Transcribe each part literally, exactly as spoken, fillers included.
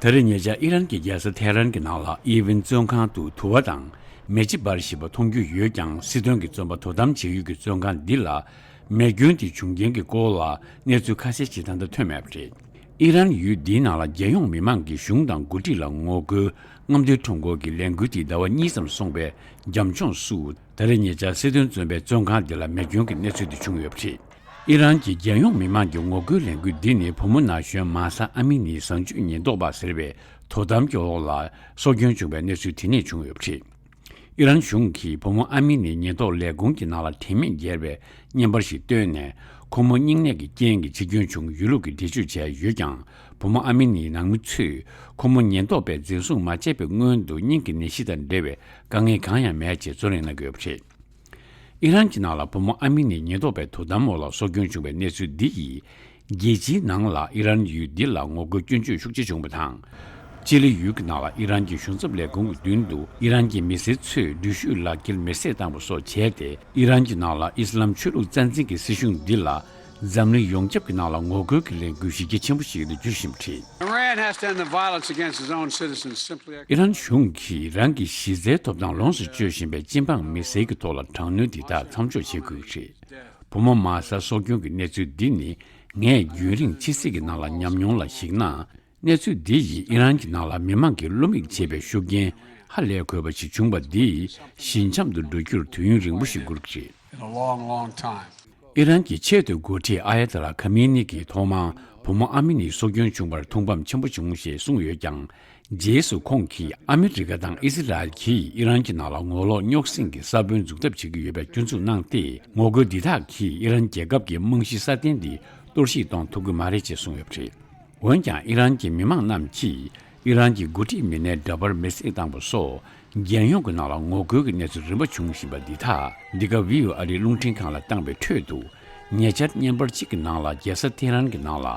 ད་རེས་ཉེ་ཆར་ཨི་རན་གྱི་རྒྱལ་ས་ཐེ་རན་གྱི་ནང་ལ་ཨི་ཝན་བཙོན་ཁང་དུ་དུ་བ་དང་མེ་ལྕེ་འབར་བཞིན་པ་མཐོང་རྒྱུ་ཡོད་ཀྱང་། སྲིད་དོན་གྱི་བཙོན་པ་དོ་དམ་བྱེད་ཡུལ་གྱི་བཙོན་ཁང་འདི་ལ་མེ་སྐྱོན་དེ་བྱུང་རྐྱེན་གྱི་སྐོར་ལ་གནས་ཚུལ་ཁ་གསལ་ཅིག་ད་ལྟ་ཐོན་མེད་པ་རེད། ཨི་རན་ཡུལ་འདིའི་ནང་ལ་རྒྱལ་ཡོངས་མི་མང་གིས་གཞུང་དང་འགོ་ཁྲིད་ལ་ངོ་རྒོལ་རྔམ་སྟོན་ཁྲོམ་སྐོར་གྱི་ལས་འགུལ་དེ་ཟླ་བ་གཉིས་ཙམ་སོང་བའི་རྒྱབ་ལྗོངས་སུ། ད་རེས་ཉེ་ཆར་སྲིད་དོན་བཙོན་པའི་བཙོན་ཁང་འདི་ལ་མེ་སྐྱོན་གྱི་གནས་ཚུལ་དེ་བྱུང་ཡོད་པ་རེད། ཨི་རན་གྱི་རྒྱལ་ཡོངས་མི་མང་གི་ངོ་རྒོལ་ལས་འགུལ་འདི་ནི་བུ་མོ་ན་གཞོན་མཱ་ས་ཨ་མི་ནིའི་བཟང་སྤྱོད་ཉེན་རྟོག་པ་ཟེར་བའི་དོ་དམ་གྱི་འོག་ལ་སྲོག་སྐྱོན་བྱུང་བའི་གནས་ཚུལ་དེ་ནས་བྱུང་ཡོད་པ་རེད། ཨི་རན་གཞུང་གིས་བུ་མོ་ཨ་མི་ནི་ཉེན་རྟོག་ལས་ཁུངས་ཀྱི་ནང་ལ་དྲན་མེད་བརྒྱལ་བའི་བརྙན་པར་ཞིག་བཏོན་ནས། ཁོ་མོ་སྙིང་ནད་ཀྱི་རྐྱེན་གྱིས་འཆི་སྐྱོན་བྱུང་ཡོད་ལུགས་ཀྱི་འགྲེལ་བརྗོད་བྱས་ཡོད་ཀྱང་། བུ་མོ་ཨ་མི་ནིའི་ནང་མི་ཚོས་ཁོ་མོ་ཉེན་རྟོག་པས་འཛིན་བཟུང་མ་བྱས་པའི་སྔོན་དུ་སྙིང་གི་ནད་གཞི་དང་འབྲེལ་བའི་དཀའ་ངལ་གང་ཡང་མེད་ཅེས་རྩོད་གླེང་གནང་གི་ཡོད་པ་རེད། ཨི་རན་གྱི་ནང་ལ་བུ་མོ་ཨ་མི་ནི་ཉེན་རྟོག་པའི་དོ་དམ་འོག་ལ་སྲོག་སྐྱོན་བྱུང་བའི་གནས་ཚུལ་འདི་ཡིས། རྒྱལ་སྤྱིའི་ནང་ལ་ཨི་རན་ཡུལ་འདི་ལ་ངོ་རྒོལ་སྐྱོན་བརྗོད་ཤུགས་ཆེ་བྱུང་བ་དང་། ཅི་ལི་ཡུལ་གྱི་ནང་ལ་ཨི་རན་གྱི་གཞུང་ཚབ་ལས་ཁུངས་ཀྱི་མདུན་དུ་ཨི་རན་གྱི་མི་སེར་ཚོས་འགྲུལ་བཞུད་ལག་འཁྱེར་མེར་སྲེག་བཏང་བ་སོགས་བྱས་ཏེ། ཨི་རན་གྱི་ནང་ལ་ཨི་སི་ལམ་ཆོས་ལུགས་རྩ་འཛིན་གྱི་སྲིད་གཞུང་འདི་ལ་འཛམ་གླིང་ཡོངས་ཁྱབ་ཀྱི་ནང་ལ་ངོ་རྒོལ་གྱི་ལས་འགུལ་གཞི་རྒྱ་ཆེན་པོ་ཞིག་ཏུ་འགྱུར་བཞིན་པ་རེད། Iran has to end the violence against its own citizens simply. ཨི་རན་གཞུང་གིས་རང་གི་གཞི་རྩའི་ཐོབ་ཐང་ལོངས་སུ་སྤྱོད་བཞིན་པའི་སྤྱི་འབངས་མི་སེར་གྱི་ཐོག་ལ་དྲག་གནོན་འདི་དག་མཚམས་འཇོག་བྱེད་དགོས་ཀྱི་རེད། བུ་མོ་མཱ་ས་སྲོག་སྐྱོན་གྱི་གནས་ཚུལ་འདི་ནི་ངས་རྒྱུན་རིང་ཕྱི་སྲིད་ཀྱི་ནང་ལ་ཉམས་མྱོང་ལ་གཞིགས་ན། གནས་ཚུལ་འདི་ཡིས་ཨི་རན་གྱི་ནང་ལ་མི་མང་གིས་བློ་མིག་ཕྱེས་པའི་ཤུགས་རྐྱེན་ཧ་ལས་དགོས་པ་ཞིག་བྱུང་བ་འདི་ཞི་འཇམ་དུ་འགྲོ་རྒྱུར་དུས་ཡུན་རིང་པོ་ཞིག་འགོར་གྱི་རེད། In a long, long time. ཨི་རན་གྱི་ཆེས་མཐོའི་འགོ་ཁྲིད་ཨ་ཡ་ཏོ་ལ་ཁ་མི་ནི་གིས་ཐོག་མར་བུ་མོ་ཨ་མི་ནི་སྲོག་སྐྱོན་བྱུང་བར་ཐུགས་ཕམ་ཆེན་པོ་བྱུང་ཞེས་གསུངས་ཡོད་ཀྱང་། རྗེས་སུ་ཁོང་གིས་ཨ་མི་རི་ཀ་དང་ཨི་སི་རལ་གྱིས་ཨི་རན་གྱི་ནང་ལ་ངོ་ལོག་རྙོག་ཟིང་གི་ས་བོན་འཛུགས་ཐབས་བྱེད་ཀྱི་ཡོད་པའི་སྐྱོན་འཛུགས་གནང་སྟེ། ངོ་རྒོལ་འདི་དག་གིས་ཨི་རན་རྒྱལ་ཁབ་ཀྱི་རྨང་གཞི་སྲ་བརྟན་འདི་གཏོར་བཤིག་གཏོང་ཐུབ་ཀྱི་མ་རེད་ཅེས་གསུངས་ཡོད་པ་རེད། འོན་ཀྱང་ཨི་རན་གྱི་མི་མང་རྣམས་ཀྱིས་ཨི་རན་གྱི་འགོ་ཁྲིད་མི་སྣའི་འདྲ་པར་མེར་སྲེག་བཏང་བ་སོགས་རྒྱལ་ཡོངས་ཀྱི་ནང་ལ་ངོ་རྒོལ་གྱི་གནས་ཚུལ་རིམ་པ་བྱུང་བཞིན་པ་འདི་དག་འདི་ག་བྷི་ཨོ་ཨེ་ཨ་རིའི་རླུང་འཕྲིན་ཁང་ལ་བཏང་བའི་ཁྲོད་དུ། ཉེ་ཆར་བརྙན་པར་གཅིག་གི་ནང་ལ་རྒྱལ་ས་ཐེ་རན་གྱི་ནང་ལ་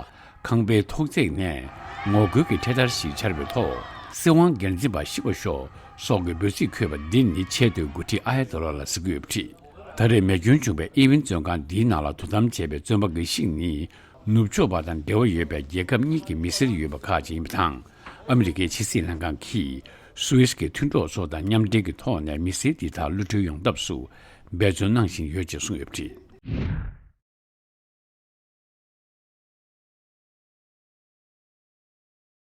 ཁང་པའི་ཐོག་བརྩེགས་ནས་ངོ་རྒོལ་གྱི་འཕྲེད་དར་ཞིག་འཕྱར་བའི་ཐོག་སྲིད་དབང་སྒེར་འཛིན་པ་ཤི་བ་ཤོག་སོགས་ཀྱི་འབོད་ཚིག་འཁོད་པ་འདི་ནི་ཆེས་མཐོའི་འགོ་ཁྲིད་ཨ་ཡ་ཏོ་ལ་ལ་ཟེར་གྱི་ཡོད་པ་རེད། ད་རེས་མེ་སྐྱོན་བྱུང་བའི་ཨི་ཝན་བཙོན་ཁང་འདིའི་ནང་ལ་དོ་དམ་བྱས་པའི་བཙོན་པ་འགའ་ཞིག་ནི། ནུབ་ཕྱོགས་པ་དང་འབྲེལ་བ་ཡོད་པའི་རྒྱལ་ཁབ་གཉིས་ཀྱི་མི་སེར་ཡོད་པ་ཁག་ཅིག་ཡིན་པ་དང་། ཨ་མི་རི་ཀའི་ཕྱི་སྲིད་ལྷན་ཁང་གིས་སུད་སི་གི་མཐུན་གྲོགས་ཚོ་དང་མཉམ་འབྲེལ་གྱི་ཐོག་ནས་མི་སེར་འདི་དག་གློད་གྲོལ་ཡོང་ཐབས་སུ་འབད་བརྩོན་གནང་བཞིན་ཡོད་ཅེས་གསུངས་ཡོད་པ་རེད།